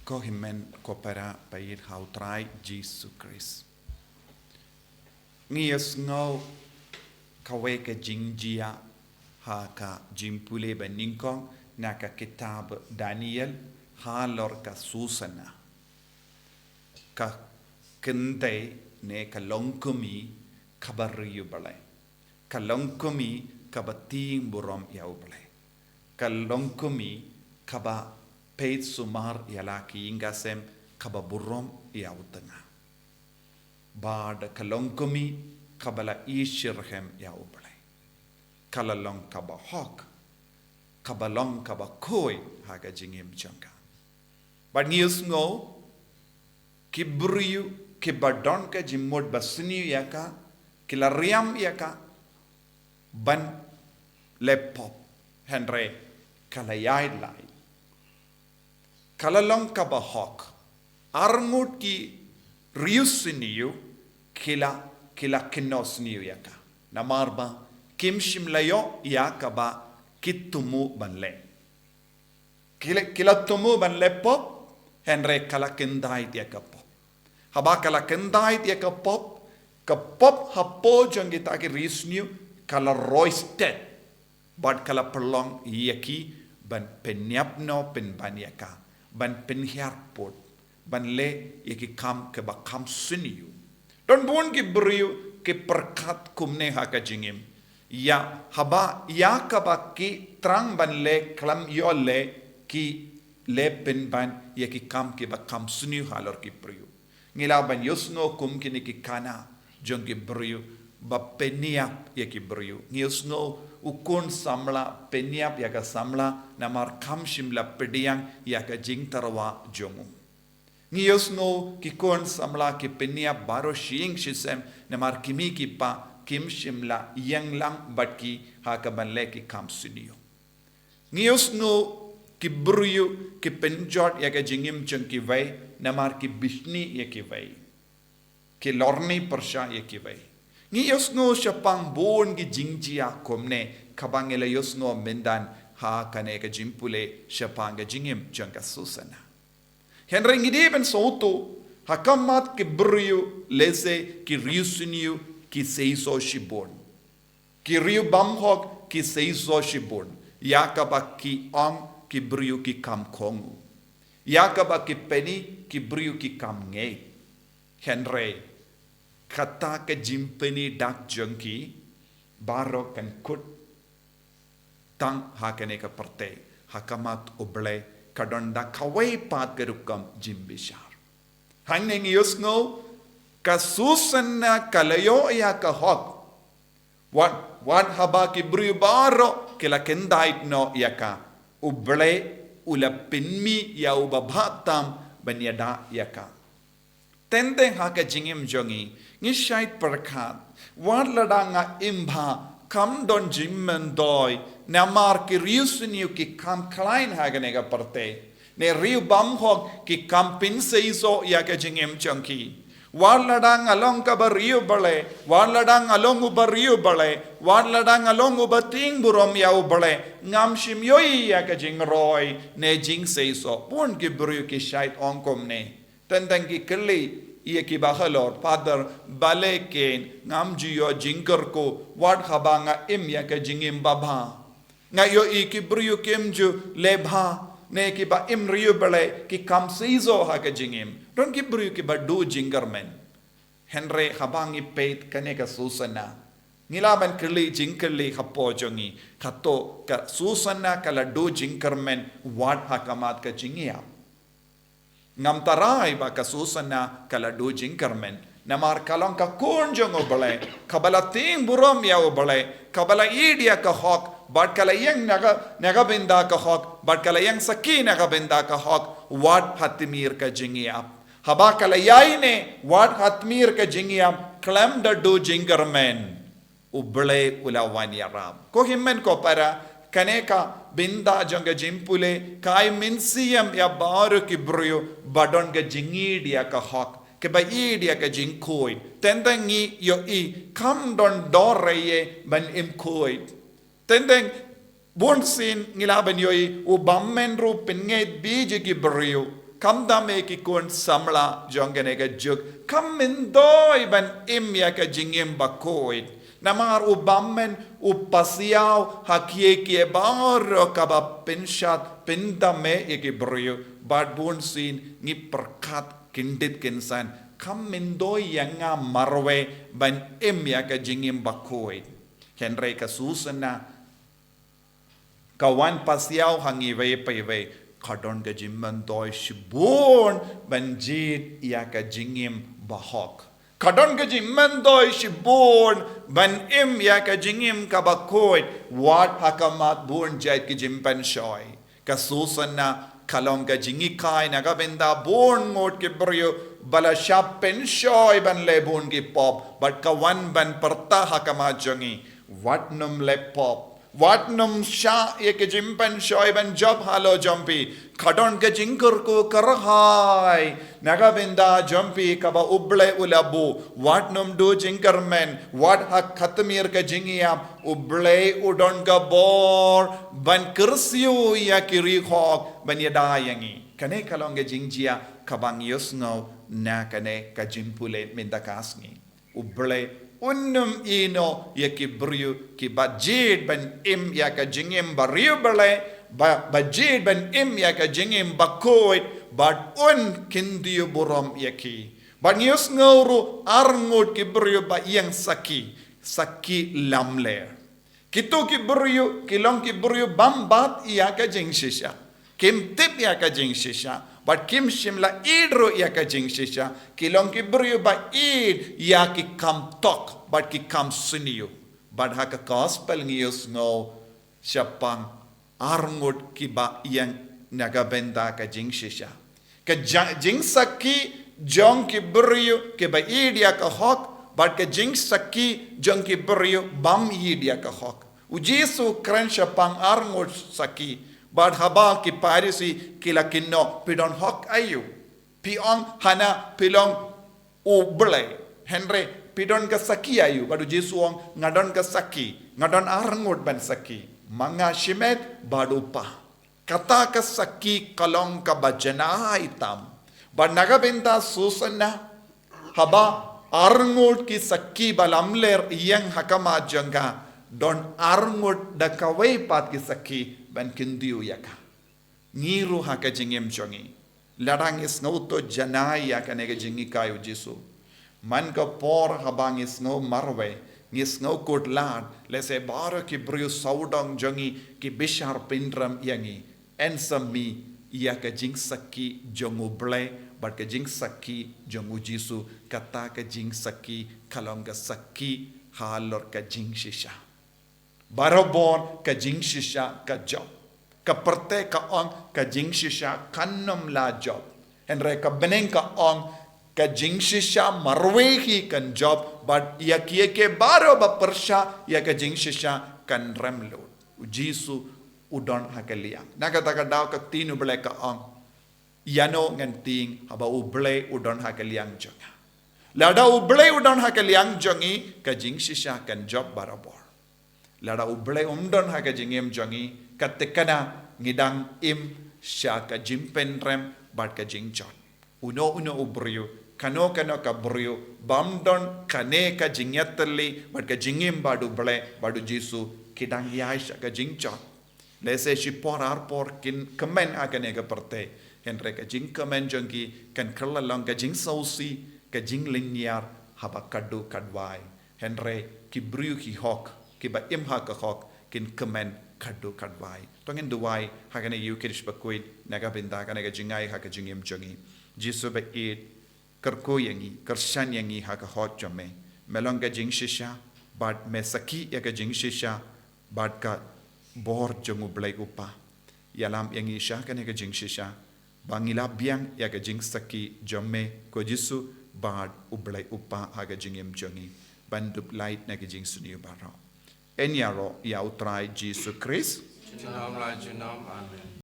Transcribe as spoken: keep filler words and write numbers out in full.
Ko hynmen ko para ba ïeit ha u Trai Jisu Khrist. Ngi ïohsngew kawei ka jingjia ha ka jingpule ba nyngkong na ka kitab Daniel halor ka Susana. Ka kynthei ne ka longkmie kaba riewblei. Ka longkmie kaba tieng burom ïa U Blei. Ka longkmie kaba peit sumar ïa la ki ïing ki sem kaba burom ïa u tnga. Bad ka longkmie kaba la ïeit shitrhem ïa U Blei. Ka la long kaba hok, kaba long kaba khuid ha ka jingim jong ka. Bad ngi ïohsngew ki briew kiba don ka jingmut ba sniew ïa ka, ki la riam ïa ka ban leh pop, hynrei ka la ïaid lai. Ka la long kaba hok. Arngut ki riewsniew ki la, ki la kynnoh sniew ïa ka. Namar ba kim shym la ïoh ïa kaba ki thmu ban leh. Ki la, ki la thmu ban leh pop, hynrei ka la kyntait ïa ka pop. Haba ka la kyntait ïa ka pop, ka pop hapoh jong kita ki riewsniew ka la roi stet. Bad ka la pynlong ïa ki ban pynïap noh pynban ïa ka, ban pynhiar pud, ban leh ïa ki kam kiba kham sniew. Don bun ki briew ki pyrkhat kumne ha ka jingim. Ïa, haba ïa kaba ki thrang ban leh khlem ïoh leh, ki leh pynban ïa ki kam kiba kham sniew halor ki briew. Ngi lah ban ïohsngew kum kine ki khana jong ki briew ba pynïap ïa ki briew. Ngi ïohsngew u khun samla pynïap ïa ka samla namar kam shym la pdiang ïa ka jingtyrwa jong u. Ngi ïohsngew ki khun samla ki pynïap baroh shi ïing shi sem namar ki mei ki pa kim shym la ïeng lang bad ki ha kaban leh ki kam sniew. Ngi ïohsngew ki briew ki pynjot ïa ka jingim jong kiwei namar ki bishni ïa kiwei. Ki lorni pyrshah ïa kiwei. Ngi ïohsngew shaphang bun ki jingjia kumne kaba ngi la ïohsngew mynta ha kane ka jingpule shaphang ka jingim jong ka Susana. Hynrei ngi dei ban sngewthuh, ha khmat ki briew lehse ki riewsniew ki seisoh shibun. Ki riew bymhok ki seisoh shibun. Ïa kaba ki ong ki briew ki kham kohnguh. Ïa kaba ki pyni ki briew ki kham ngeit. Hynrei kata ka jingpyni dak jong ki baroh kan kut tang ha kane ka pyrthei, ha khmat U Blei ka don da kawei pat ka rukom jingbishar. Hangne ngi ïohsngew ka Susana ka la ïoh ïa ka hok. Wat, wat haba ki briew baroh ki la kyntait noh ïa ka, U Blei u la pynmih ïa u babha tam ban ïada ïa ka. Teng teng ha ka jingim jong ngi, ngi shait pyrkhat. Wat lada nga im bha, kam don jingmyntoi, namar ki riewsniew ki kham khlaiñ ha kane ka pyrthei. Ne riew bymhok ki kham pynseisoh ïa ka jingim jong ki. Wat lada nga long kaba riewblei, wat lada nga long uba riewblei, wat lada nga long uba tieng burom ïa U Blei, ngam shym ïohi ïa ka jingroi ne jingseisoh. Bun ki briew ki shait ong kumne. Teng teng ki kylli ïa kiba halor, Father, balei kein ngam ju ïoh jingkyrkhu wat haba nga im ïa ka jingim babha. Nga ïohi ki briew kim ju leh bha, ne kiba im riewblei ki kham seisoh ha ka jingim. Don ki briew kiba duh jingkyrmen. Hynrei haba ngi peit kane ka Susana, ngi lah ban kylli jingkylli hapoh jong ngi, kato ka Susana ka la duh jingkyrmen wat ha khmat ka jingïap. Ngam tharai ba ka Susana ka la duh jingkyrmen. Namar ka long ka khun jong U Blei, kaba la tieng burom ïa U Blei, kaba la ïeit ïa ka hok, bad ka la ïeng na ka, na ka bynta ka hok, bad ka la ïeng sakhi na ka bynta ka hok, wat ha tmier ka jingïap. Haba ka la ïaineh, wat ha tmier ka jingïap, khlem da duh jingkyrmen. U Blei u la wan ïarap. Ko hynmen ko para, kane ka bynta jong ka jingpule, ka ai mynsiem ïa baroh ki briew, ba don ka jingïeit ïa ka hok, kaba ïeit ïa ka jingkhuid. Teng teng ngi ïohi, kham don dor ïa ban im khuid. Teng teng, bun sien ngi lah ban ïohi, u bymmen ruh pynngeit beit ïa ki briew. Khamtam ïa ki khun samla jong kane ka juk, kam myntoi ban im ïa ka jingim bakhuid. Namar u bym myn, u pasiaw ha kiei kiei baroh kaba pynshad, pynthymmai ïa ki briew. Bad bunsien ngi pyrkhat kyndit kynsan, kam myntoi ïa nga marwei ban im ïa ka jingim bakhuid. Hynrei ka Susanna ka wan pasiaw ha ngi iwei pa iwei, ka don ka jingmyntoi shibun ban jied ïa ka jingim bahok. Ka don ka jingmyntoi shibun ban im ïa ka jingim kaba khuid, wat ha khmat bun jait ki jingpynshoi. Ka Susanna ka long ka jinghikai na ka bynta bun ngut ki briew ba la shah pynshoi ban leh bun ki pop, bad ka wan ban pyrta ha khmat jong ngi, wat nym leh pop. Wat nym shah ïa ka jingpynshoi ban jop halor jong phi. Ka don ka jingkyrkhu kyrhai na ka bynta jong phi kaba U Blei u la buh. Wat nym duh jingkyrmen, wat ha ka tmier ka jingïap, U Blei u don ka bor ban kyrsiew ïa ki riewhok ban ïada ïa ngi. Kane ka long ka jingjia kaba ngi ïohsngew na kane ka jingpule mynta ka sngi. U Blei un ym ïehnoh ïa ki briew kiba jied ban im ïa ka jingim bariewblei, ba, ba jied ban im ïa ka jingim bakhuid, bad un kyntiew burom ïa ki. Bad ngi ïohsngew ruh ar ngut ki briew ba ïeng sakhi, sakhi lamler. Kito ki briew ki long ki briew bym bat ïa ka jingshisha. Kim tip ïa ka jingshisha, bad kim shym la ïeit ruh ïa ka jingshisha. Ki long ki briew ba ïeit ïa ki kam thok bad ki kam sniew. Bad ha ka gospel ngi ïohsngew shaphang ar ngut kiba ïeng na ka bynta ka jingshisha. Ka ja-, jingsakhi jong ki briew kiba ïeit ïa ka hok, bad ka jingsakhi jong ki briew bym ïeit ïa ka hok. U Jisu u kren shaphang ar ngut sakhi, bad haba ki Pharisi ki la kynnoh, phi don hok aïu? Phi ong hana phi long U Blei. Hynrei phi don ka sakhi aïu? Bad u Jisu u ong, nga don ka sakhi, nga don ar ngut ban sakhi. Ma nga shimet bad u kpa. Kata ka sakhi ka long kaba janai tam. Bad na ka bynta Susanna, haba ar ngut ki sakhi ba lamler ïeng ha khmat jong ka, don ar ngut da kawei pat ki sakhi ban kyntiew ïa ka. Ngi ruh ha ka jingim jong ngi, lada ngi sngew to janai ïa kane ka jinghikai u Jisu, man ka por haba ngi sngew marwei, ngi sngew khuslai, lehse baroh ki briew sawdong jong ngi ki bishar pynrem ïa ngi. Answer me ïa ka jingsakhi jong U Blei bad ka jingsakhi jong u Jisu. Kata ka jingsakhi ka long ka sakhi halor ka jingshisha. Barabor ka jingshisha ka jop. Ka pyrthei ka ong ka jingshisha kan ym la jop. Hynrei ka bneng ka ong ka jingshisha marwei hi kan jop, bad ïa kiei kiei baroh ba pyrshah ïa ka jingshisha kan rem lut. U Jisu u don ha ka liang. Na kata ka daw ka ktien U Blei ka ong, ïano ngan tieng haba U Blei u don ha ka liang jong nga? Lada U Blei u don ha ka liang jong ngi, ka jingshisha kan jop barabor. Lada U Blei um don ha ka jingim jong ngi, ka thikna ngi dang im sha ka jingpynrem bad ka jingjot. Uno uno u briew, kano kano ka briew bym don kane ka jingïatylli bad ka jingim bad U Blei bad u Jisu, ki dang ïaid sha ka jingjot. Lehse shipor arpor kin kmen ha kane ka pyrthei, hynrei ka jingkmen jong ki kan kylla long ka jingsngewsih, ka jinglynñiar haba katto katwai. Hynrei ki briew ki hok, kiba im ha ka hok, kin kmen katto katwai. To ngin duwai ha kane ka Ïukharist bakhuid na ka bynta kane ka jingai ha ka jingim jong ngi. Jisu ba ïeit, kyrkhu ïa ngi, kyrshan ïa ngi ha ka hok jong me. Me long ka jingshisha, bad me sakhi ïa ka jingshisha bad ka bor jong U Blei U Kpa. Ïalam ïa ngi sha kane ka jingshisha ba ngi la biang ïa ka jingsakhi jong me ko Jisu bad U Blei U Kpa ha ka jingim jong ngi. Ban dup lait na ka jingsniew baroh. Yn ïaroh ïa U Trai Jisu Khrist. Junom la junom. Amen.